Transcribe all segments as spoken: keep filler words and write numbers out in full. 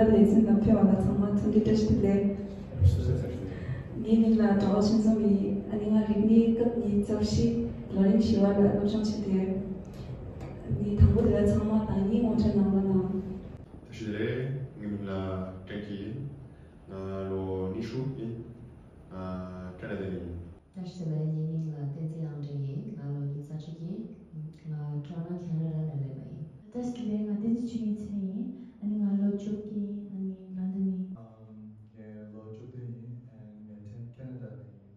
ལེ་ཚན་ནང་ཕེབས་པ་ལ་ཚང་མ་འཚམས་འདྲི་བཀྲ་ཤིས་བདེ་ལེགས། ངའི་མིང་ལ་གྲོགས་ཆེན་ཚོ་མི། ཨ་ནི་ང་རིག་གནས་སྐབས་ཉི་ཤུ་རྩ་བཞི་ལོ་རིམ་བཞི་པ་ལ་སློབ་སྦྱོང་བྱེད་དེ། ཨ་ནི་དང་པོ་དེ་ལ་ཚང་མ་ཏང་ཉིད་ངོ་སྤྲོད་གནང་རོགས་གནང་། བཀྲ་ཤིས་བདེ་ལེགས། ངའི་མིང་ལ་ཀྲན་ཀི་ཡིན། ང་ལོ་ཉི་ཤུ་ཡིན། ང་ཁེ་ན་ཌ་ནས་ཡིན། བཀྲ་ཤིས་བདེ་ལེགས། ངའི་མིང་ལ་བསྟན་འཛིན་དབྱངས་སྒྲོན་ཡིན། ང་ལོ་ཉི་ཤུ་རྩ་གཅིག་ཡིན། ང་ཊོ་རོན་ཊོ་ཁེ་ན་ཌ་ནས་སླེབས་པ་ཡིན། བཀྲ་ཤིས་བདེ་ལེགས། ང་བསྟན་འཛིན་ཆོས་ཉིད་མཚན་ཡིན། ཨ་ནི་ང་ལོ་བཅོ་བརྒྱད་ཡིན། ཨ་ནི་ལོན་ཌོན་ནས་ཡིན། ཨམ། ངའི་ལོ་བཅུ་བདུན་ཡིན། ཨ་ནི་ངས་ཁེ་ན་ཌ་ནས་ཡིན།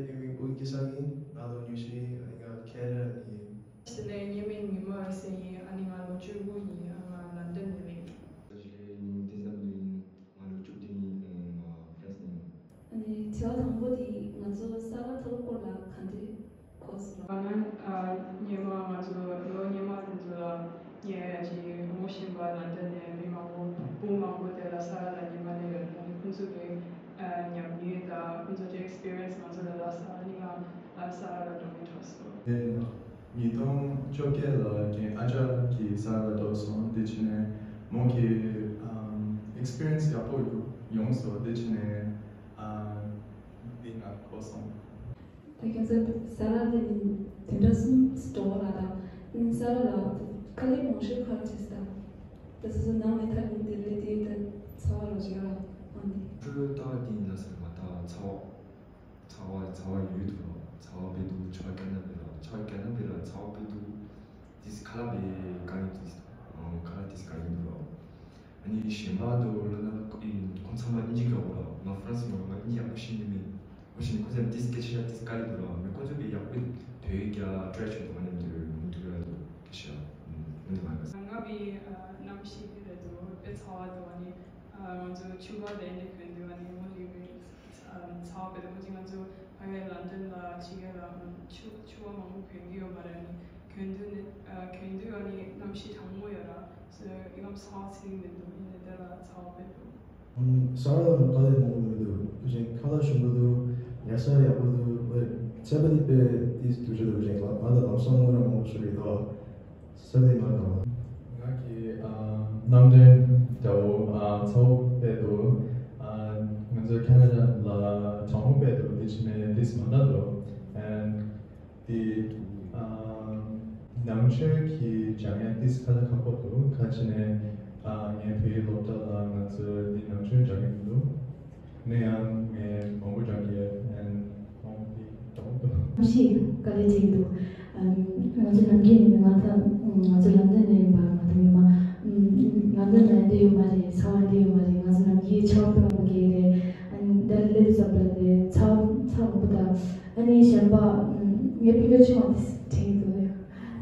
ངའི་མིང་ཨུན་ཀི་སང་ཡིན། ང་ལོ་ཉི་ཤུ་ཡིན། ཨ་ནི་ང་ཁེ་ན་ཌ་ནས་ཡིན། བཀྲ་ཤིས་བདེ་ལེགས། ངའི་མིང་ཉི་མ་འོད་ཟེར་ཡིན། ཨ་ནི་ང་ལོ་བཅུ་དགུ་ཡིན། ཨ། ང་ལོན་ཌོན་ནས་ཡིན། བཀྲ་ཤིས་བདེ་ལེགས། ངའི་མིང་བསྟན་འཛིན་བསམ་གྲུབ་ཡིན། ང་ལོ་བཅུ་བདུན་ཡིན། ཨ་ནི་ང་ཕ་རན་སི་ནས་ཡིན། ཨ་ནི་དྲི་བ་དང་པོ་དེ་ང་ཚོ་ས་རཱ་མཐོ་སློབ་སྐོར་ལ་ག་འདྲ་གོ་སོང་ར། ང་ནི་ཨ་སྔོན་མ་ང་ཚོ་ལོ་སྔོན་མ་དེ་ཚོ་ལ་ངའི་ཅིག་ངོ་ཤེས་པ་ལོན་ཌོན་ནས་མི་མང་པོ་བུ་མང་པོ་དེ་ལ་ས་རཱ་ལ་སྔོན་མ་ནས་ཡོད། ཨ་ནི་ཁོང་ཚོ་གི་ཨ་ཉམས་མྱོང་དང་ཁོང་ཚོ་གི་ཨེག་སི་པི་རི་ཡན་སི་ང་ཚོ་ལ་ལབ་ས། ཨ་ནི་ང་ཨ་ས་རཱ་ལ་འགྲོ་མི་ཐོག་སོང་། ཉིས་སྟོང་བཅོ་བརྒྱད་ལ་ངའི་ཨ་ཅག་གིས་ས་རཱ་ལ་འགྲོ་སོང་། དེ་བྱས་ནས་མོ་གིས་ཨམ་ཨེག་སི་པི་རི་ཡན་སི་ཡག་པོ་ཡོང་སོང་། དེ་བྱས་ནས་ཨམ་འདི་ང་གོ་སོང་། ད་ཁྱོད་ཚོ་ས་རཱ་དེ་ནི་བདུན་ཕྲག་གསུམ་འགྲོ་བ་ལ་དང་། ཨ་ནི་ས་རཱ་ལ་དཀའ་ལས་མང་ཤོས་ག་རེ་བྱས་སོང་། ད་སོ་སོ་ནང་མི་ཐག་རིང་དེ་ལས་དེ་ད་ཚ་བ་རོ་བྱེད་ལ་འོང་དེ། ཁོས་ལྟ་བ་དེ་ཡིན་ལ་ཟེར་མ་ད་ཚ་བ། ཚ་བ་ཚ་བ་ཡོད་འདུག་ལ། ཚ་བ་དཔེ་འདུག་ཆར་པ་རྒྱབ་ན་དཔེ་ལ། ཆར་པ་རྒྱབ་ན་དཔེ་ལ་ཚ་བ་དཔེ་འདུག་དེས་ཁ་ལག་དཔེ་དཀའ་ངལ་དེས། ཨང་། ཁ་ལག་དེས་དཀའ་ངལ་འདུག་ལ། ཨ་ནི་གཞན་པ་དུ་ལ་ན་ཁོ་ཁོང་ཚང་མ་ཨིན་ཇི་དགའ་བོ་ལ། ང་ཧྥ་རན་སི་མ་ང་ཨིན་ཇི་ཡག་པོ་ཤེས་ནི་མེད། ཁོ་ཤེས་ནི་ཁོ་ཚང་དེས་སྐད་ཆ་དེས་དཀའ་ལས་འདུག་ལ། མི་ཁོ་ཚོ་དཔེ་ཡག་པོ་བོད་སྐད་རྒྱག་ཊ་རའི་བྱེད་འདུག་ང་ནི་འདུག་མུ་མཐུད་ཡག་འདུག་སྐད་ཆ། ཨང་། འདི་མ་ག་ང་དཔེ་ཨ་གནམ་གཤིས་དེ་རེད་འདུག་དཔེ་ཚ་བ་འདུག་ཨ་ནི་ཨ་ང་ཚོ་ཕྱུ་པ་དེ་འདྲ་གོན་འདུག་ཨ་ནི་མོ་ལི་བི་ཚ་བ་དཔེ་འདུག་ཁོ་ཚོ་ང་ཚོ་ཕ་གིའི་ལོན་ཌོན་ལ་ཕྱི་རྒྱལ་ལ་ཕྱུ་ཕྱུ་པ་མང་པོ་གོན་གྱི་ཡོད་མ་རེད། ཨ་ནི་གོན་དུས་ནི་ཨ་གོན་དུས་ཨ་ནི་གནམ་གཤིས་གྲང་མོ་ཡོད་ར། སོ་ཡི་གམ་ཚ་བ་ཚིག་མི་འདུག་ཡིན་ནའི་དེ་ལ་ཚ་བ་དཔེ་འདུག་ཨམ། ས་རཱ་ལ་དཀའ་ལས་མང་པོ་མི་འདུག་དེ་བཞིན་ཁ་ལག་ཞིམ་པོ་འདུག་ཉལ་ས་ཡག་པོ་འདུག་ཚན་པ་དེ་དཔེ་དེ་དུས་ཚོད་འདུག་དེ་བཞིན་ང་ང་ལ་ལམ་སང་དངུལ་རང་མང་པོ་ཤོར་གྱི་འདུག་ས་རཱ་ལ་ང་དང་། ང་གི་ཨ་རྣམ་འདྲེན་འདྲ་བོ་ཨ་ཚ་བོ་དཔེ་འདུག་ཨ་ང་ཚོ་ཁེ་ན་ཌ་ལ་གྲང་མོ་དཔེ་འདུག་དེ་བཞིན་དེས་མ་འདྲ་འདུག and དེ་ཨ་ནང་ཆོས་ཀྱི་སྦྱང་ཡ་དེས་ཁ་ལ་ཁག་པོ་འདུག་ཁ་ཅིག་ནས་ཨ་ངའི་བོད་ཡིག་སློབ་གྲྭ་ལ་ང་ཚོས་དེ་ནང་ཆོས་སྦྱང་གི་མི་འདུག་ནས་ཡང་ངས་མང་པོ་སྦྱང་གི་ཡོད། and མང་པོ་དེ་སྦྱང་གི་འདུག་གནམ་གཤིས་དཀའ་ལས་ཆེ་གི་འདུག་ཨ་ང་ཚོ་ནམ་རྒྱུན་ནས་ང་ད་ང་ཚོ་ལོན་ཌོན་ནས་ཡིན་པ་ང་ད་ཡོད་མ། ལོན་ཌོན་ལ་འདི་ཡོད་མ་རེད། ཚ་བ་འདི་ཡོད་མ་རེད། ང་ཚོ་ནམ་རྒྱུན་ཆར་པ་དཔེ་མང་པོ་རྒྱག་གི་རེད། ཨ་ནི་འདི་ལ་སླེབས་དུས་ཙམ་པ་ལ་དེ་ཚ་ཚ་མང་པོ་དང་། ཨ་ནི་གཞན་པ་ངའི་སྤུན་ཀྱག་ཆུང་བ་དེ་དྲན་གྱི་འདུག་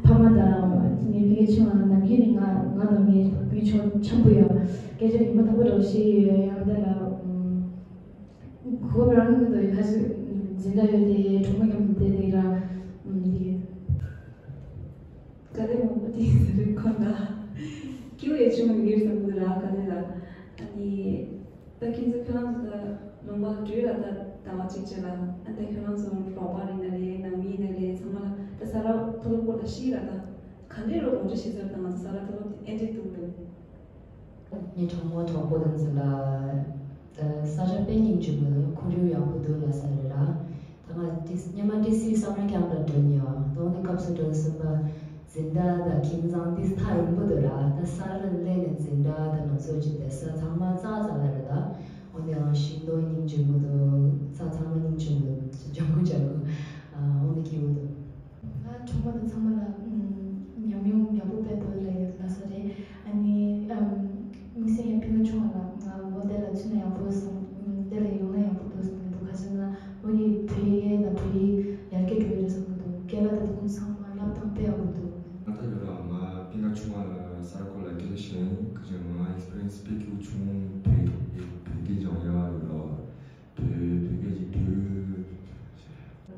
ཕ་མ་དང་ངའི་སྤུན་ཀྱག་ཆུང་བ་ནམ་རྒྱུན་ནས་ང་ང་དང་ངའི་སྤུན་ཆུང་འཆམ་པོ་ཡོད། སྐད་ཆ་ཉི་མ་དང་པོ་འདྲ་བོ་བཤད་ཡོད། ཡང་འདི་ལ་གོ་སྐབས་རག་གི་མི་འདུག་ཁ་ཤས་འཛིན་གྲྭ་ཡོད་དེ་གྲོགས་མོ་མཉམ་དུ་བསྡད་དེ་ར། ཨུམ། དེ་ག་ལེ་མང་པོ་དེ་ཟེར་ཁོ་ན་སྐྱིད་པོ་ཡོད་ཆུང་མི་འགྱུར་བསམ་གི་ར། ག་ལེ་ལ་ཨ་ནི་ད་ཁྱེད་ཚོ་ཁྱོད་རང་ཚོ་ད་ལུང་པ་བྲོས་ལ་ད་ཟླ་བ་གཅིག་བྱས་ལ། ཨ་ད་ཁྱོད་རང་ཚོ་རོགས་པ་རེད་ན་རེད། ནང་མི་ཡིན་ན་རེད། ཚང་མ་ལ་ད་ས་རཱ་མཐོ་སློབ་སྐོར་ལ་ཤི་ལ་ད་ག་འདྲས་རོགས་གོང་ཆེ་ཤི་ཟེར་ད་ང་ཚོ་ས་རཱ་མཐོ་སློབ་དེ་ཨེ་འདྲས་འདུག་རེད། ངའི་གྲོགས་མོ་གྲོགས་པོ་དང་ཚོ་ལ་ས་ཆ་དཔེ་སྙིང་རྗེ་མོ་འདུག་ཁོར་ཡུག་ཡག་པོ་འདུག་ལབ་ས་རེད་ར། ད་ང་ཏི་སྙེ་མ་ཏི་སི་སམ་མར་ཀེམ་ལ་འགྲོ་མྱོང་། ད་འོ་ནི་སྐབས་སུ་འགྲོ་སོང་པ། འཛིན་གྲྭ་དང་ཁྱིམ་ཚང་འདི་ཐག་རིང་པོ་འདུག་ར། ད་ས་རཱ་ལ་སླེབས་ནས་འཛིན་གྲྭ་དང་ནང་ཚོ་ཅིག་བསྡད་ས་ཚང་མ་རྩ་རྩ་ལ་རེད་ད། འོ་ནི་ཡང་ཤིང་སྡོང་སྙིང་རྗེ་མོ་འདུག་ས་ཚང་མ་སྙིང་རྗེ་མོ་འདུག་ལྗང་གུ་ལྗང་གུ། འོ་ནི་སྐྱིད་པོ་འདུག་ང་གྲོགས་མོ་དང་ཚང་མ་ལ་ཉམས་མྱོང་ཡག་པོ་དཔེ་འདུག་ལབ་ཡོད་ལབ་ས་རེད། ཨ་ནི་དམིགས་བསལ་ངའི་སྤུན་ཀྱག་ཆུང་བ་ལ་ང་ལོ་འདི་ལ་ཚུད་ན་ཡག་པོ་བསམ། འདི་ལ་ཡོང་ན་ཡག་པོ་འདུག་བསམ་གྱི་འདུག་ག་ཅི་ན་ལོ་ཡི་བོད་ཡིག་དང་བོད་ཡིག་ཡར་རྒྱས་འགྲོ་གི་རེད་བསམ་གྱི་འདུག་རྒན་ལགས་དང་ཁོང་ཚང་མ་བསླབ་སྟངས་དཔེ་ཡག་པོ་འདུག་ང་ད་ཡོད་ར། ང་སྤུན་ཀྱག་ཆུང་བ་ལ་ས་རཱ་སྐོར་ལ་སྐད་ཆ་བཤད་ཡིན། ག་ཅི་ང་ཨེག་སི་པི་རི་ཡན་སི་དཔེ་སྐྱིད་པོ་བྱུང་། བོད་བོད་སྐད་སྦྱང་ཡག་ཡོད་ར། བོད་བོད་སྐད་ཅིག་བོད།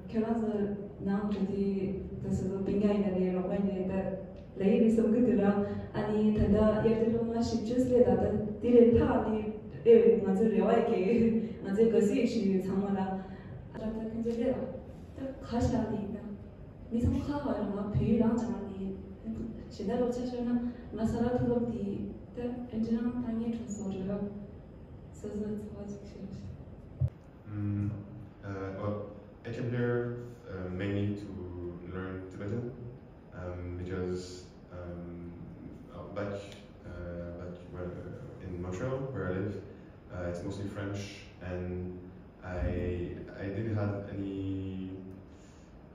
ཁྱོད་རང་ཚོ་ནང་འགྲོ་དུས་ད་སོ་སོ་སྤུན་ཀྱག་ཡིན་ན་རེད། རོགས་པ་ཡིན་ན་རེད། ད་ལབ་ཡིན་ནི་བསམ་གི་འདུག་ར། ཨ་ནི་ད་ལྟ་དབྱར་དུས་སློབ་མ་བཞི་བཅུ་སླེབས་ད། ད་དེ་ལས་ལྷག་ནི་ཨེ་ང་ཚོ་རེ་བ་ཡོད་གི། ང་ཚོའི་དགའ་བསུ་ཡོད་ཞུ་ཡོད་ཚང་མ་ལ། ཨ་ད་ད་ཁྱོད་ཚོ་སླེབས་ར། ད་ག་ཤ་ནི་ཡིན་ད། མི་ཚང་མ་ཁ་ཁ་ཡོད་ང་བོད་ཡིག་རང་སྦྱང་ནི། གཞན་དག་ལོ་ཆ་ཤོར་ན་ང་ས་རཱ་མཐོ་སློབ་དེ་ ད་ཨེ་འདྲ་རང་ད་ངའི་གྲོགས་སོགས་རེད་ལ། སོ་སོའི་འཚོ་བ་ཅིག་བཤད་རོགས་ཞུ། Mm, uh, well, I came here uh, mainly to learn Tibetan um, because um, uh, back uh, back where, in Montreal, where I live, uh, it's mostly French, and I I didn't have any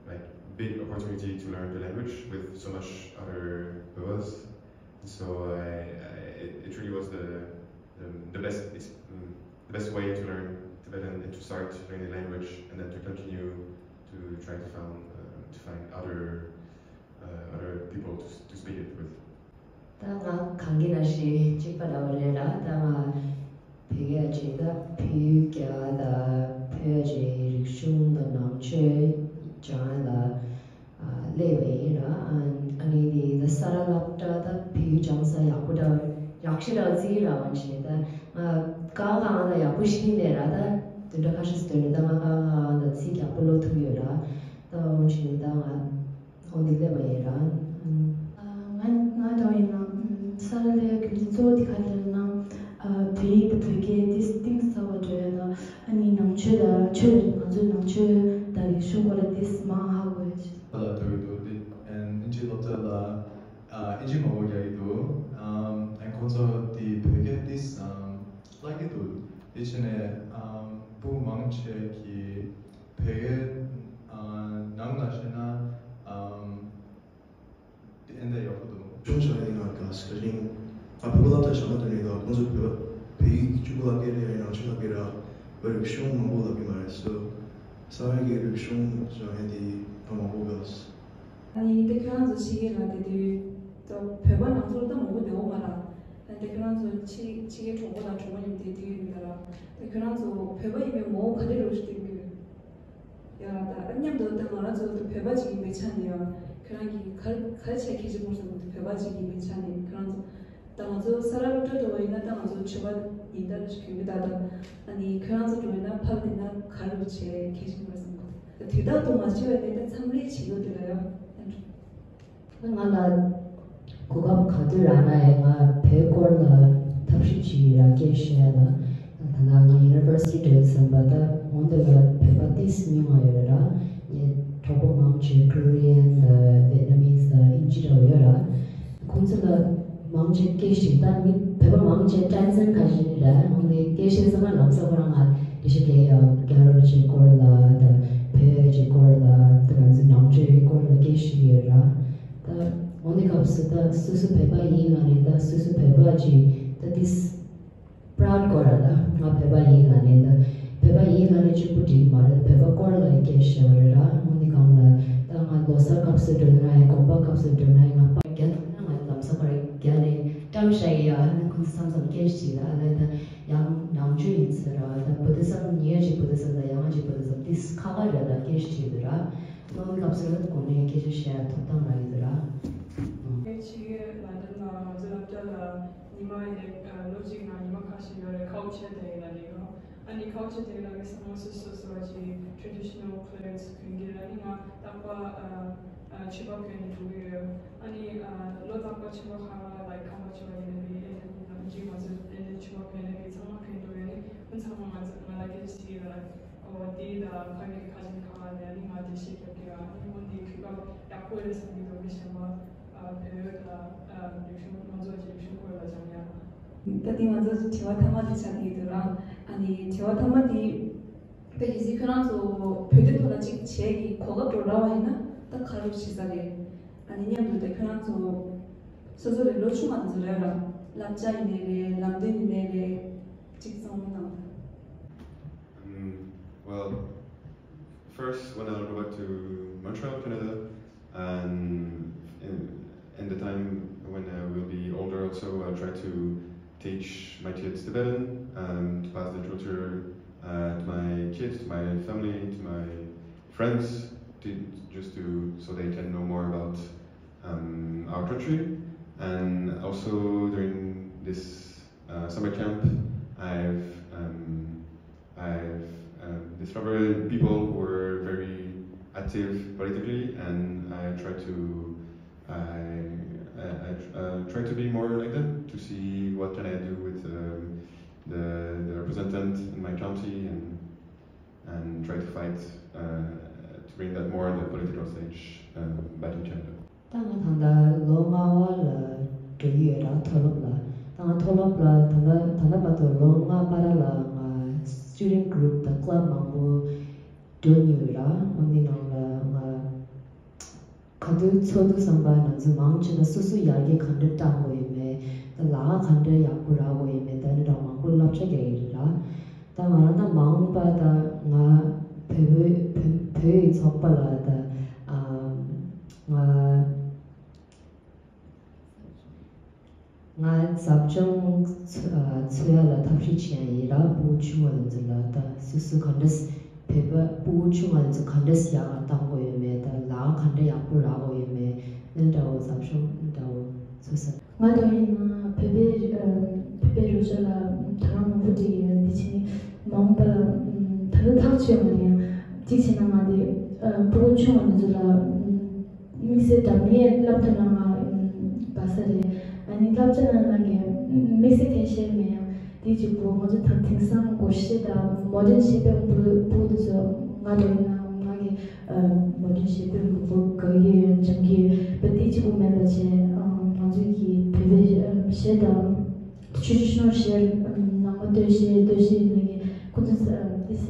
like big opportunity to learn the language with so much other Bebas. So I, I it, it really was the, the the best ex- mm, the best way to learn Tibetan and to start learning the language and then to continue to try to find uh, to find other uh, other people to, to speak it with. ད་ང་གང་གི་ན་ཞིག་གཅིག་པ་འདྲ་བ་རེད་ལ། ད་ང་བོད་སྐད་ཅིག་ད་བོད་རྒྱ་ད་བོད་ཀྱི་རིག་གཞུང་ད་ནང་ཆོས་སྦྱང་ཡ་ལ་སླེབས་པ་ཡིན་ལ། ཨ་ནི་དེ་ད་ས་ར་སློབ་གྲྭ་ད་བོད་སྦྱང་ས་ཡག་པོ་འདྲ་ཡག་ཤོས་འདྲ་བརྩི་གི་ར། འོན་ཅི་ད་ང་ཀ་ཁ་གང་ད་ཡག་པོ་ཤེས་ཀྱི་མེད་ར། ད་དུས་འདྲ་ཁ་ཤས་སུ་ཐོན་ནས་ད་ང་ཀ་ཁ་གང་ད་ཚིག་ཡག་པོ་ཀློག་ཐུབ་ཡོད་ར། ད་འོན་ཅི་ད་ང་འོ་འདི་སླེབས་པ་ཡིན་ར། ང་ང་འདྲ་བ་ཡིན་ན་ས་ར་ལས་རྒྱུ་མཚན་གཙོ་བོ་དེ་ག་རེ་རེད་ན། བོད་ཡིག་དང་བོད་སྐད་དེ་གཏིང་ཟབ་པ་འགྲོ་ཡ་ལ། ཨ་ནི་ནང་ཆོས་དང་ཆོས་ལ་ང་ཚོའི་ནང་ཆོས་དང་རིག་གཞུང་སྐོར་ལ་དེ་མང་ཧ་གོ་ཡ་ཞིག་ལ་ཐུག་གི་འདུག་དེ་ཨིན་ཇི་སློབ་གྲྭ་ལ་ཨིན་ཇི་མང་པོ་རྒྱག་གི་འདུག་ཨ་ཁོང་ཚོ་དེ་བོད་སྐད་དེ་བསླབ་ཀྱི་འདུག་དེ་བྱས་ནས་བུ་མང་ཆེ་གིས་བོད་སྐད་ནང་ལ་བཤད་ན་ཨེ་འདྲ་ཡག་པོ་འདུག་ཅུང་ཆ་ཡིན་ན་ག་སི་ཀ་ལིང་ཨ་བུ་གུ་ལབ་ད་ཞག་མ་དོན་ནས་ད་ཁོང་ཚོ་བོད་བོད་ཡིག་གཅིག་པུ་ལབ་ཀྱི་རེད། ཡང་ཆོས་ལབ་ཀྱི་ར། བོད་རིག་གཞུང་མང་པོ་ལབ་ཀྱི་མ་རེད། སོ་ས་བོན་གྱི་རིག་གཞུང་སྦྱང་ཡས་དེ་ད་མང་པོ་ག་ཨ་ནི་དེ་ཁྱོད་རང་ཚོ་ཕྱི་རྒྱལ་ལ་དེ་དུས་ད་བོད་པ་ནང་ཚོ་ད་མང་པོ་དེ་འོ་མ་ར། ཨ་ནི་དེ་ཁྱོད་རང་ཚོ་ཕྱི་ཕྱི་རྒྱལ་གྲོགས་པོ་དང་གྲོགས་མོ་མཉམ་དེ་དུས་ཡིན་ད་ར། དེ་ཁྱོད་རང་ཚོ་བོད་པ་ཡིན་པའི་ངོ་བོ་ག་དེ་རུ་ཞིག་སྟོན་གྱི་ཡོད། ཡང་ད་མཉམ་དུ་ད་ང་རང་ཚོ་ད་བོད་པ་ཅིག་ཡིན་པའི་ཆ་ནས་ཡང་ཁྱོད་རང་གིས་ག་རེ་ག་རེ་བྱས་ཁྱད་ཆོས་སྤོང་སོང་། ད་བོད་པ་ཅིག་ཡིན་པའི་ཆ་ནས་ཁྱོད་རང་ཚོ་ད་ང་ཚོ་ས་ར་སློབ་གྲྭ་འགྲོ་བ་ཡིན་ན་ད་ང་ཚོ་ཆོས་པ་ཡིན་ད་རེ་ཞིག་གྱོན་གྱི་ད་ད་ཨ་ནི་ཁྱོད་རང་ཚོ་འགྲོ་ཡིན་ན་ཕར་དེ་ན་ག་རེ་བྱས་ཁྱད་ཆོས་སྤོང་སོང་། ད་དུས་རྟག་ཏུ་མ་བྱས་པ་ཡིན་ན་ད་མཚམས་རེ་བྱེད་དགོས་དེ་ལ་ཡང་ད་འགྲོ། ང་ལ་གོ་སྐབས་ག་དུས་རག་ན་ཡང་ང་བོད་སྐོར་ལ་ཐབས་ཤེས་བྱེད་ཀྱི་ཡོད་ར། སྐད་བཤད་ཡ་ལ། ད་ལྟ་ང་ཡུ་ནི་ཝར་སི་ཊི་འགྲོ་བསམ་པ་ད་འོན་ཏེ་ལ་བོད་པ་ཏིས་ཉུང་བ་ཡོད་ར། ངའི་གྲོགས་པོ་མང་ཆེ་ཀོ་རི་ཡན་དང་ཝེ་ཏི་ནམ་མིས་དང་ཨིན་ཇི་འདྲ་བོ་ཡོད་ར། ཁོང་ཚོ་ལ་མང་ཆེ་སྐད་ཤེས་ད་མི་བོད་པ་མང་ཆེ་ཊན་ཟན་ཁ་ཤས་ར། འོན་ཏེ་སྐད་ཤེས་ཚང་མ་ལམ་སང་ཁོ་རང་ང་འགྲེལ་བཤད་རྒྱག་ཡ་རྒྱ་རོ་ཆེ་སྐོར་ལ་ད་བོད་ཆེ་སྐོར་ལ་ད་ང་ཚོའི་ནང་ཆོས་སྐོར་ལ་སྐད་ཤེས་ཡོད་ར། ད་འོ་ནི་སྐབས་སུ་ད་སོ་སོ་བོད་པ་ཡིན་ན་རེད། ད་སོ་སོ་བོད་པ་ཅིག་ད་ཏིས་པ་རའུ་ཌི་དགོས་ར། ད་ང་བོད་པ་ཡིན་ན་རེད། ད་བོད་པ་ཡིན་ན་རེད་གཅིག་པུ་འགྲིག་མ་རེད། བོད་པ་སྐོར་ལ་སྐད་ཤེས་པ་རེད་ར། འོ་ནི་སྒང་ལ་ད་ང་ལོ་གསར་སྐབས་སུ་འགྲོ་ན་ཡང་དགོན་པ་སྐབས་སུ་འགྲོ་ན་ཡང་ང་པ་རྒྱ་ཐོན་ན་ང་ལམ་སང་པར་རྒྱ་ནས་བཀྲམ་བཞག་ཡ། ཨ་ནི་ཁོང་ཚོ་མཚམས་མཚམས་སྐད་ཤེས་ད་ཨ་ལེ་ད་ཡང་ནང་ཆོས་ཡིན་ཟེར་ར། ད་བུ་དི་སམ་ཉེ་ཅིག་བུ་དི་སམ་ད་ཡང་ཅིག་བུ་དི་སམ་ཏིས་ཁ་ཁ་རེད། ད་སྐད་ཤེས་དུ་ར། ནང་སྐབས་སུ་དགོན་ནས་སྐད་ཆ་བཤད་ཐོབ་ཐང་མ་ཡོད་ར། ཕྱི་རྒྱལ་ལན་ཌན་ལ་ང་ཚོ་སློབ་གྲྭ་ལ་ཉི་མ་ཡིན་ནའི་ལོ་གཅིག་ནང་ཉི་མ་ཁ་ཤས་ཡོད་རེད། ཁའུ་ཆེ་དེ་ཡིན་ལ་ནི་ཡོད། ཨ་ནི་ཁའུ་ཆེ་དེ་ལ་མི་ཚང་མ་སོ་སོ་སོ་བ་ཅིག་ཊི་རེ་ཌི་ཤི་ནལ་ཀློ་ཐི་གོན་གྱི་ར། ནི་ང་རྟག་པར་ཕྱུ་པ་གོན་ནས་འགྲོ་གི་ཡོད། ཨ་ནི་ལོ་རྟག་པར་ཕྱུ་པ་ཧ་ལ་ལའི་ཁམས་པ་ཕྱུ་པ་ཡིན་ནའི་ཨེ་ནི་ནམ་རྒྱུན་ང་ཚོ་ཨེ་ནི་ཕྱུ་པ་གོན་ནས་མི་ཚང་མ་གོན་འགྲོ་ཡོད། ནི་ཁོང་ཚང་མ་ང་ཚོ་ང་ལ་སྐད་ཆ་དྲིས་ཡོད་ར། ཨོ་དེ་ད་ཕ་གི་ཁ་ཆེན་ཁ་ལ་ནས་ནི་ང་དེ་ཤེས་རྒྱབ་ཀྱི་ར། ནི་མོ་འདི་གུས་པ་ཡག་པོ་རེད་བསམ་གྱི་འདུག་མི་གཞན་པ་བོད་ད་རིག་གཞུང་ང་ཚོ་གི་རིག་གཞུང་སྐོར་ལ་སྦྱང་ཡ། ད་དེ་ང་ཚོ་དྲི་བ་ཐ་མ་དེ་ཆགས་ཀྱི་འདུག་ར། ཨ་ནི་དྲི་བ་ཐ་མ་དེ་ད་གལ་སྲིད་ཁྱོད་རང་ཚོ་བོད་དོན་ཐོག་ལ་ཅིག་བྱེད་ཀྱི་གོ་སྐབས་འགྲོ་ར་བ་ཡིན་ན་ད་ག་རེ་བྱེད་ས་རེད། ཨ་ནི་མཉམ་དུ་ད་ཁྱོད་རང་ཚོ་སོ་སོ་ལས་ལོ་ཆུང་བ་ཚོ་རེད་ར། བསླབ་བྱ་ཡིན་ནའི་རེད། ལམ་སྟོན་ཡིན་ནའི་རེད། ཅིག་གཙང་མ་གནང་ད། Mm, well, first, when I'll go back to Montreal, Canada, and in, in the time when I will be older, also, I'll try to teach my kids Tibetan and to pass the culture uh, to my kids, to my family, to my friends, to, just to so they can know more about um, our country. And also during this uh, summer camp, I've um, I've um, discovered people who were very active politically, and I try to I I, I uh, try to be more like that, to see what can I do with um, the, the representative in my county and, and try to fight uh, to bring that more on the political stage uh, back in Canada. ད་ང་ད་ལྟ་ལོ་ལྔ་པ་ལ་འགྲོ་གི་ཡོད་ར། མཐོ་སློབ་ལ། ད་ང་མཐོ་སློབ་ལ་ད་ལྟ་ད་ལྟ་བར་དུ་ལོ་ལྔ་བར་ལ་ང་student group དང་club མང་པོ་འགྲོ་མྱོང་ཡོད་ར། འོ་འདི་ནང་ལ་ང་ག་དུས་ཚོགས་དུས་ཙམ་པ་ང་ཚོ་མང་ཆེ་ན་སོ་སོ་ཡར་རྒྱས་ག་འདྲ་བཏང་དགོས་ཡོད་མེད། ད་ལག་ག་འདྲ་ཡག་པོ་རག་དགོས་ཡོད་མེད། ད་འདི་འདྲ་མང་པོ་བསླབ་བྱ་རྒྱག་གི་རེད་ར། ད་ང་རང་ད་མ་འོངས་པ་ད་ང་བོད་བོད་བོད་བོད་ཡིག་ཚོགས་པ་ལ་ད་ཨ་ང་ང་ཟབ་སྦྱོང་འཚོལ་ཡ་ལ་ཐབས་ཤེས་བྱེད་ཡ་ཡིན་ར། ཕྲུ་གུ་ཆུང་བ་དེ་ཚོ་ལ་ད་སོ་སོ་ག་འདྲས་བོད་པ་ཕྲུ་གུ་ཆུང་བ་དེ་ཚོ་ག་འདྲས་ཡག་ག་བཏང་དགོས་ཡོད་མེད། ད་ལག་ག་འདྲས་ཡག་པོ་རག་དགོས་ཡོད་མེད། ཨ་འདྲ་བོ་ཟབ་སྦྱོང་ཨ་འདྲ་བོ་འཚོལ་ས། ང་དང་ཡིན་ན་བོད་པའི་ཨ་བོད་པའི་རུ་ཤ་ལ་དོ་སྣང་མང་པོ་སྤྲད་ཀྱི་ཡོད། འདི་བྱས་ནས་མ་འོངས་པ་ད་ལྟ་ཐག་ཆོད་མ་རེད། ཡང་གཅིག་བྱས་ན་ང་འདི་ཕྲུ་གུ་ཆུང་བ་འདི་ཚོ་ལ་དམིགས་བསལ་འདྲ་མིན་བསླབ་ཐུབ་ན་ང་དགའ་ས་རེད། ཨ་ནི་བསླབ་བྱ་ནང་ལ་ངས་དམིགས་བསལ་གང་ཤེས་མེད། ཡང་དེ་གཅིག་པོ་ང་ཚོ་ད་དེང་སང་སྒོར་གཞས་དང་མོ་ཌན་གཞས་དཔེ་མང་པོ་འདུག་དེ་ཚོ་ང་དང་ཡིན་ན་ང་གི་མོ་ཌན་གཞས་དཔེ་མང་པོ་དགའ་གི་ཡོད། འཇམ་གི་ཡོད། བ་དེ་གཅིག་པོ་མེད་པ་བྱས་ང་ཚོ་གི་བོད་པའི་གཞས་དང་ཊྲེ་ཌི་ཤི་ནལ་གཞས་ནང་པ་སྟོད་གཞས་སྟོད་གཞས་ཡིན་ན་གི་ཁོ་ཚོ་ཏིས་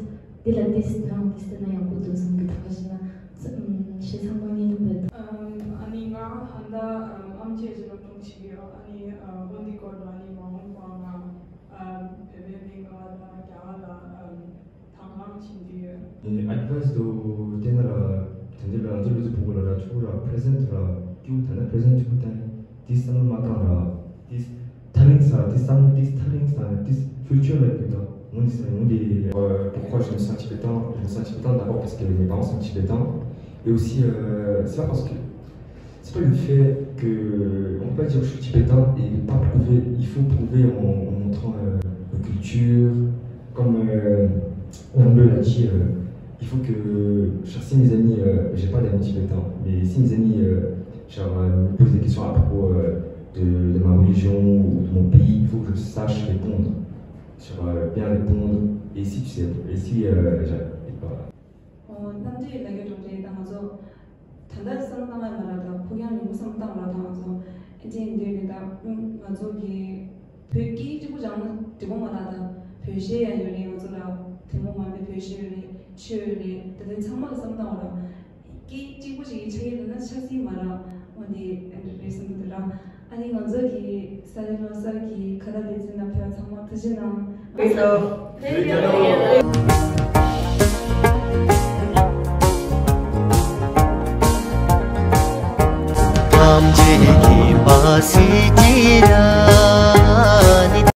འདི་ལ་ཏིས་དང་ཏིས་ན་ཡག་པོ་འདུག་བསམ་གི་འདུག་ག་ཞེ་ན་གཞས་ཚང་མ་སྙིང་པོ་ཡོད། ཨ་ནི་ང་ཧན་ད་ཨམ་ཆི་ཅི་སློབ་སྦྱོང་བྱེད་ཀྱི་ཡོད། ཨ་ནི་འོན་ཏེ་སྐོར་ལ་ཨ་ནི་མ་འོངས་པ་ང་བོད་པའི་སློབ་གཉེར་ཁང་ལ་རྒྱ་གར་ལ་ཨམ་དང་གང་བྱེད་ཀྱི་ཡོད། ཨེ་ཨེཌ་ཝའི་སི་དུ་བསྟན་ན་ར་དེ་འདྲ་ལ་ང་ཚོ་ལུ་ཚོ་ཕྲུ་གུ་ལ་ར་ཕྲུ་གུ་ར་པི་རེ་ཛེན་ཊི་ར་ཀྱུ་ད་ན་པི་རེ་ཛེན་ཊི་ཀྱུ་ད་དེ་བསམ་བློ་མ་བཏང་ར་དེ་ཐ་རིང་ས་དེ་བསམ་བློ་དེ་ཐ་རིང་ས་དེ་ཕིའུ་ཅར་ལ་ཀྱུ་ད་ངོ་ནི་ས་ངོ་དེ་ཨ་ཕྲུ་གུ་ཁོ་རིམ་སང་ཆི་པེ་ཏང་རིམ་སང་ཆི་པེ་ཏང་ད་པ་པ་སི་ཀེ་ནི་པང་སང་ཆི་པེ་ཏང་ཨེ་ཨོ་སི་ཨ་ས་པ་སི་ཀེ C'est pas le fait que on peut pas dire je suis tibétain et pas prouver, il faut prouver en, en montrant euh, nos cultures. Comme euh, on me l'a dit, euh, il faut que, genre, si mes amis, euh, j'ai pas d'amis tibétains, mais si mes amis, euh, genre, euh, me posent des questions à propos euh, de, de ma religion ou de mon pays, il faut que je sache répondre, genre, euh, bien répondre. Et si tu sais, et si, euh, genre, et bah, ཨོ། གནམ་བདེ་ལ་རྒྱ་གྲོང་ཁྱེར་ད་ང་ཚོ་ད་ལྟ་བསམ་བློ་བཏང་ཡ་མ་རག་ད་ཕུགས་རྒྱང་རིང་པོ་བསམ་བློ་བཏང་མ་རག་ད་ང་ཚོ་ཨེ་འདྲས་འདོད་ནས་ད་ང་ཚོ་གི་བོད་སྐད་གཅིག་པུ་སྦྱང་ན་འགྲིག་པོ་མ་རག་ད་བོད་གཞས་ཡང་ཡོད་རེད། ང་ཚོ་ལ་ཐུན་མོང་མ་ཡིན་པའི་བོད་གཞས་ཡོད་རེད། ཆོས་ཡོད་རེད། ད་དེ་ཚང་མ་ལ་བསམ་བློ་བཏང་བ་ར་སྐད་གཅིག་པུ་ཞིག་གི་ཆ་ཤས་ལ་ན་ཆ་སྲིད་མ་རག་འོ་འདི་ཨེ་འདྲས་རེད་བསམ་གི་འདུག་ར། ཨ་ནི་ང་ཚོ་གི་ས་ལེ་ལོ་གསར་གི་ཁ་ད་བེ་ཚིན་ན་ཕེ་བ་ཚང་མ་ཐུགས་རྗེ་གནང་། ཐུགས་རྗེ་གནང་། ཐམས་ཅད་ཀྱི་བ་སི་ཏི་ར།